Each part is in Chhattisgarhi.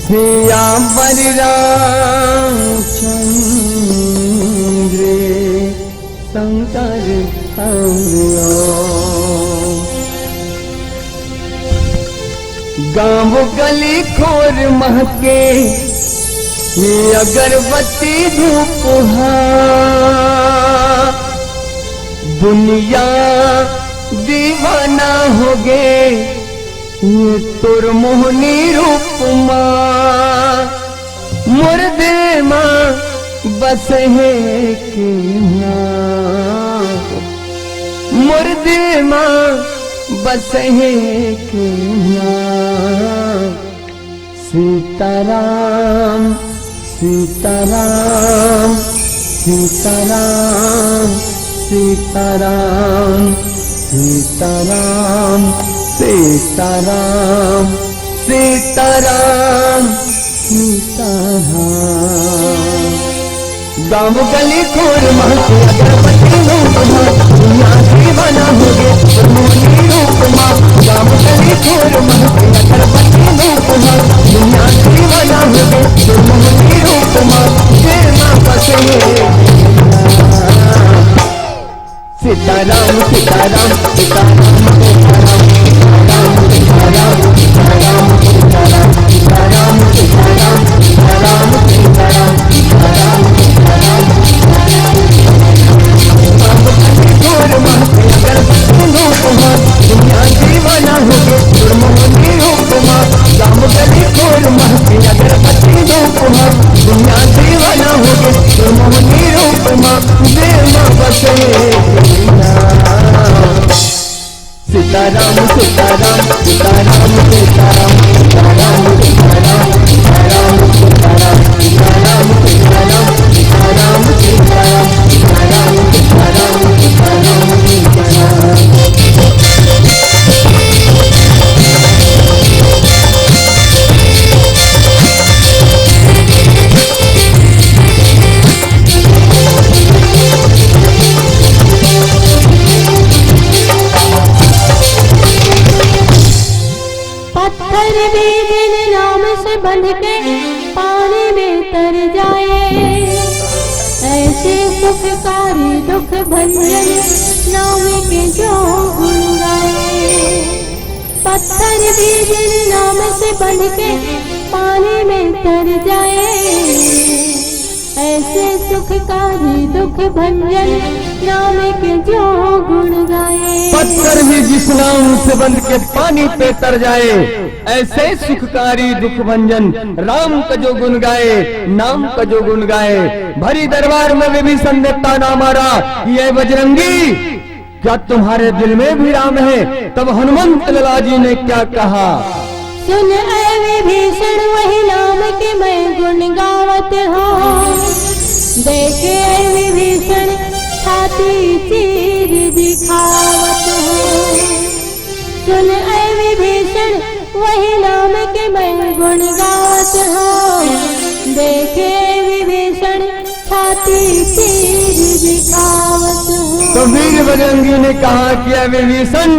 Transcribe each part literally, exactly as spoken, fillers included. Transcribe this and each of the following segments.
सियावर रामचंद्र शंकर हरिओ। गांव गली खोर महके ये अगरबत्ती धूप हा। दुनिया दीवाना होगे ये तोर मोहनी रूप मा। मोर दिल मा बसे हे के ना, मोर दिल मा बसे हे के ना। सीताराम, सीताराम, सीताराम, सीताराम, सीताराम, सीताराम, सीताराम, सीताराम। गांव गली खोर महके अगरबत्ती धूप मा, दुनिया दीवाना होगे तोर मोहनी रूप मा। गांव गली खोर महके अगरबत्ती धूप मा, दुनिया दीवाना होगे तोर मोहनी रूप मा। दिल मा बसे सीताराम, सीताराम, सीताराम, सीताराम, सीताराम, सीताराम, सीताराम, सीताराम, सीताराम, सीताराम, सीताराम, सीताराम, सीताराम, सीताराम। दुनिया दीवाना होगे तोर मोहनी रूप मा। गांव गली खोर महके अगरबत्ती धूप मा। दुनिया दीवाना होगे तोर मोहनी रूप मा। दिल मा बसे सीताराम, सीताराम, सीताराम, सीताराम, सीताराम, सीताराम, सीताराम, सीताराम, सीताराम, सीताराम, सीताराम, सीताराम, सीताराम, सीताराम। पत्थर भी जिन नाम से बंध के पानी में तर जाए, ऐसे सुखकारी दुख भंजन नाम के जो गुण गाए। पत्थर भी जिन नाम से बंध के पानी में तर जाए, ऐसे सुखकारी दुख भंजन नाम के जो गुण गाए। पत्थर भी जिस नाम से बंध के पानी पे तर जाए, ऐसे सुखकारी दुख भंजन राम का जो गुण गाए, नाम का जो गुण गाए। भरी दरबार में विभीषण ने ताना मारा कि "ऐ बजरंगी, क्या तुम्हारे दिल में भी राम है?" तब हनुमंत लाला जी ने क्या कहा? सुन ऐ विभीषण, वही नाम के मैं गुण गावत हूँ। देखे ऐ विभीषण, छाती चीर दिखावत हूँ। सुन ऐ विभीषण, वही नाम के मैं गुण गावत हूँ। देखे विभीषण, छाती चीर दिखावत हूँ। तो वीर बजरंगी ने कहा कि "ऐ विभीषण,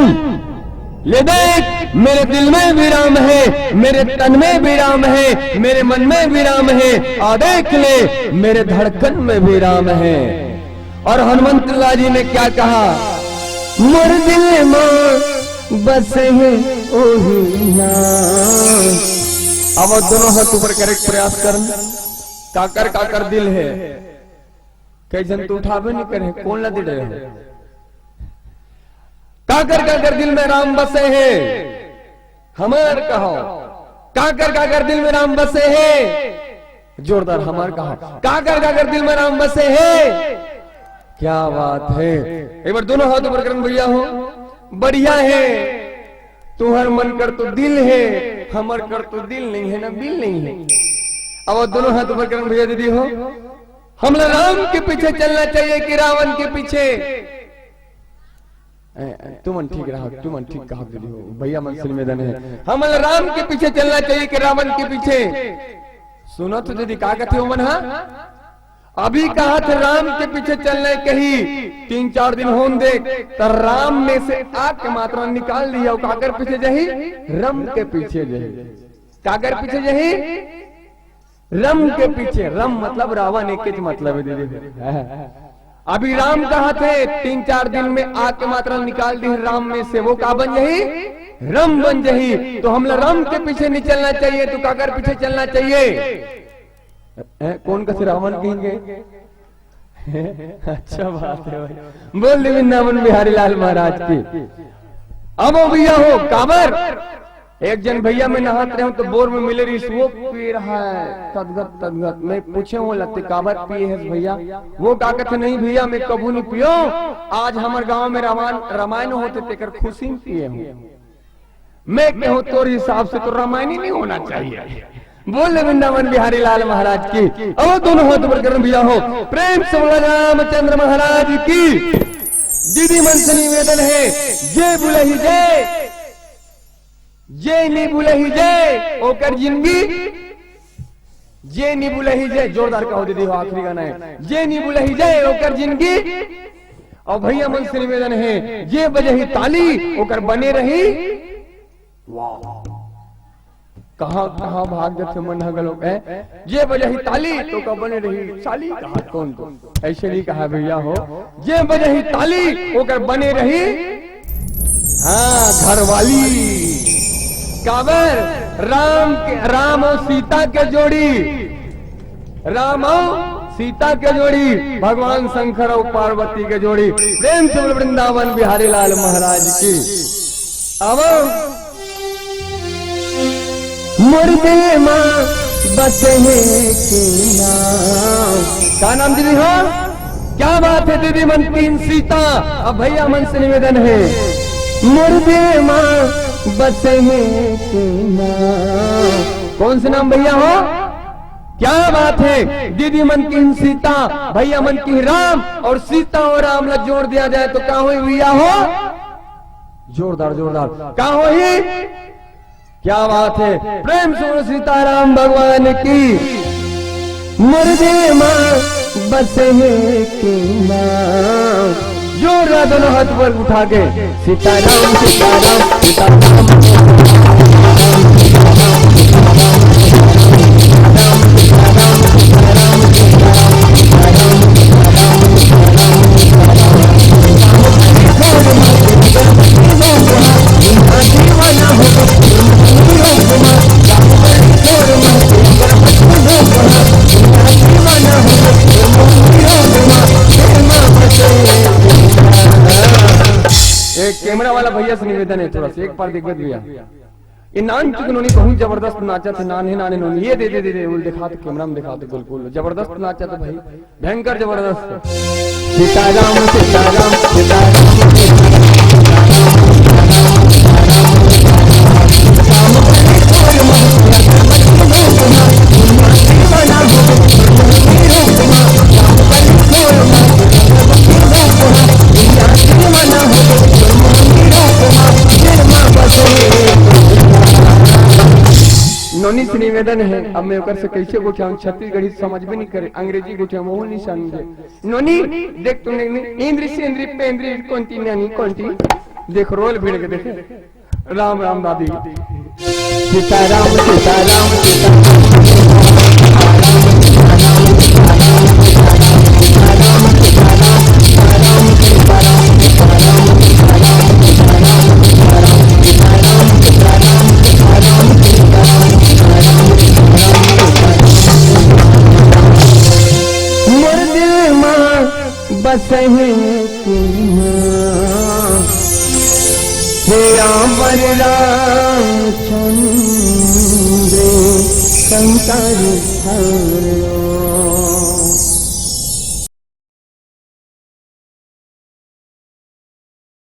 ले देख, मेरे दिल में भी राम है, मेरे तन में भी राम है, मेरे मन में भी राम है, आ देख ले, मेरे धड़कन में भी राम है।" और हनुमंत लाला जी ने क्या कहा? "मोर दिल मा बसे हे ओही नाम।" अब दोनों हाथ ऊपर करे के प्रयास कर। काकर काकर दिल हे, कई झन तो उठाबे नहीं करे, कोन ला दे रहे हो? काकर काकर दिल में राम बसे हे, हमर कहो। काकर काकर दिल में राम बसे हे, जोरदार हमर कहो। काकर काकर दिल में राम बसे हे, क्या बात है। एक बार दोनों हाथ ऊपर करन भैया हो, बढ़िया है। तुहर मन कर तो दिल है, हमर कर तो दिल नहीं है ना बिल नहीं है। अब दोनों हाथ ऊपर करन भैया दीदी हो, हमला राम के पीछे चलना चाहिए कि रावण के पीछे? ए, तुमन ठीक रहो, तुमन ठीक कहा दीदी हो, भैया मन सिल में दने हैं। हमला राम के पीछे चलना चाहिए कि रावण के पीछे? सुनो तो दीदी, का कहते हो मन, हाँ? अभी कहा थे राम के पीछे चलने कही, तीन चार दिन होन दे, तो राम में से आग के मात्रा निकाल लिया, काकर पीछे जही, रम के पीछे जही। काकर पीछे जाही? रम के पीछे। रम मतलब रावण, एकेच मतलब हे दीदी। अभी राम कहाथे, तीन चार दिन में आके मात्रा निकाल दिही राम में से, वो का बन जाही? रम बन जाही। तो हमला रम के पीछे नहीं चलना चाहिए, तो काकर पीछे चलना चाहिए? हैं, कोन कस रावण कहेंगे? अच्छा बात है भाई। बोल दे वृंदावन बिहारी लाल महाराज की। अब वो भैया हो, काबर? एक जन भैया, मैं नहात रहे हूँ तो बोर में मिले रहिस, वो पी रहा है तदगत तदगत। मैं पूछे हूँ, "लते काबर पिए है भैया?" वो का कहते, "नहीं भैया, मैं कभू नहीं पियो। आज हमारे गांव में रामायण, रामायण होते, तेकर खुशी में पिए हूँ।" मैं कहूँ, "तोर हिसाब से तो रामायण ही नहीं होना चाहिए।" बोल ले वृंदावन बिहारी लाल महाराज की। अब दोनों हाथ ऊपर करन भैया हो, प्रेम से बोला रामचंद्र महाराज की। दीदी मन से निवेदन है, जे बुलही जय, जे नी बुलही जय, ओकर जिंदगी, जे नी बुलही जय, जोरदार कहो दीदी हो, आखिरी गाना है, जे नी बुलही जय, ओकर जिंदगी। और भैया मन से निवेदन है, जे बजही ताली, ओकर बने रही। वाह, कहाँ कहाँ भाग जाथे मन ह घलोक, हैं? जे बजही ताली, तो का बने रही साली, कहा कौन तो? ऐसे नहीं कहा भैया हो, जे बजही ताली, ओकर बने रही, हाँ, घरवाली। काबर? राम के, राम और सीता के जोड़ी, राम और सीता के जोड़ी, भगवान शंकर और पार्वती के जोड़ी। प्रेम से बोल वृंदावन बिहारी लाल महाराज की। अब मोर दिल मा बसे हे के नाम। का नाम दीदी हो? क्या बात है दीदी मन की सीता। अब भैया मन से निवेदन है, मोर दिल मा बसे हे के नाम। कौन से नाम भैया हो? क्या बात है दीदी मन की सीता, भैया मन की राम, और सीता और राम ला जोड़ दिया जाए तो का होही भैया हो? जोरदार, जोरदार। का होही? क्या बात है, प्रेम से बोलो सीताराम भगवान की। मोर दिल मा बसे हे के नाम। जोरदार दोनों हाथ ऊपर उठा के, सीताराम, सीताराम, सीताराम। एक कैमरा वाला भैया से निवेदन है, थोड़ा सा एक बार देखबे भैया। ये नान चुक नोनी बहुत जबरदस्त नाचा थे, नान्हे नान्हे नोनी, ये दे दे दे दे, वो दिखा थे, कैमरा में दिखा थे, बिल्कुल जबरदस्त नाचा थे भाई, भयंकर जबरदस्त। सीताराम, सीताराम, सीताराम, सीताराम। नोनी से निवेदन है, अब मैं ओकर से कैसे गोठियाऊं? छत्तीसगढ़ी समझ में नहीं करे, अंग्रेजी गोठियाऊं, वो नहीं समझे। नोनी, देख तूने इंद्री से इंद्री पे इंद्री कौन ती नानी कौन ती? देख रोल भिड़ के देखे। राम राम दादी। सीताराम, सीताराम, सीताराम। मोर दिल मा बसे हे के नाम। हे राम रामचंद्र शंकर हर